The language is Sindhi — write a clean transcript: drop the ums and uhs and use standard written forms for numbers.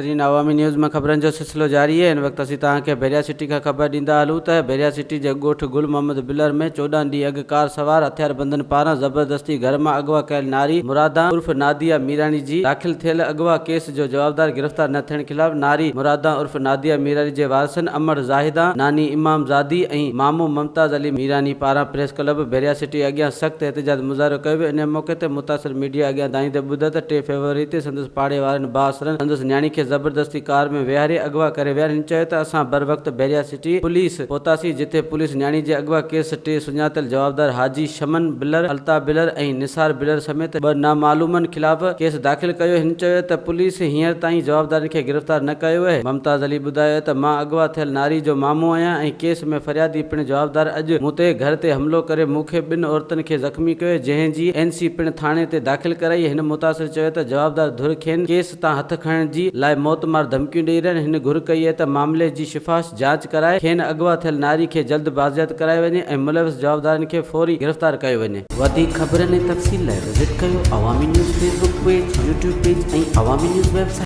ناظرين عوامي نيوز ۾ خبرن جو سلسلو جاري آهي هن وقت اسين توهان کي ڀيريا سٽي کان خبر ڏيندا هلون ته ڀيريا سٽي جي ڳوٺ گل محمد بلر ۾ 14 ڏينهن اڳ ڪار سوار هٿياربندن پاران زبردستي گهر مان اغوا ڪيل ناري مرادان عرف ناديه ميراڻي جي داخل ٿيل اغوا ڪيس جو جوابدار گرفتار نه ٿيڻ خلاف ناري مرادان عرف ناديه ميراڻي جي وارثن امڙ زاهدان، ناني امام زادي ۽ مامو ممتاز علي ميراڻي پاران پريس ڪلب ڀيريا سٽي اڳيان سخت احتجاج مظاهرو ڪيو ويو انهي موقعي تي متاثر ميڊيا اڳيان دانهيندي ٻڌايو ته ٽي فيبروري تي سندس پاڙي وارن بااثرن سندس نياڻي کي زبردستي ڪار ۾ ويهاري اغوا ڪري ويا. هن چيو ته اسان بروقت بحريا سٽي پوليس پهتاسين جتي پوليس نياڻي جي اغوا ڪيس ٽي سڃاتل جوابدار حاجي شمن بلر، الطاف بلر ۽ نثار بلر سميت ٻه نامعلومن خلاف ڪيس داخل ڪيو. هن چيو ته پوليس هينئر تائين جوابدارن کي گرفتار نه ڪيو اهي. ممتاز علي ٻڌايو ته مان اغوا ٿيل ناري جو مامو آهيان ۽ ڪيس ۾ فريادي پڻ جوابدار اڄ مون تي گهر تي حملو ڪري مون کي ٻن عورتن کي زخمي ڪيو جنهن جي اين سي پڻ ٿاڻي تي داخل ڪرائي. هن متاثر چيو ته جوابدار ڌر کين ڪيس تان هٿ کڻڻ جي لاء موت مار ڌمڪيون ڏئي رهيا آهن. هن گهر ڪئي آهي ته معاملي جي شفاش جاچ ڪرائي کين اغوا ٿيل ناري کي جلد بازياب ڪرايو وڃي ۽ ملوث جوابدارن کي فوري گرفتار ڪيو وڃي. وڌيڪ خبرن ۽ تفصيل لاء وزٽ ڪيو Awami news Facebook page, YouTube page ۽ Awami news website.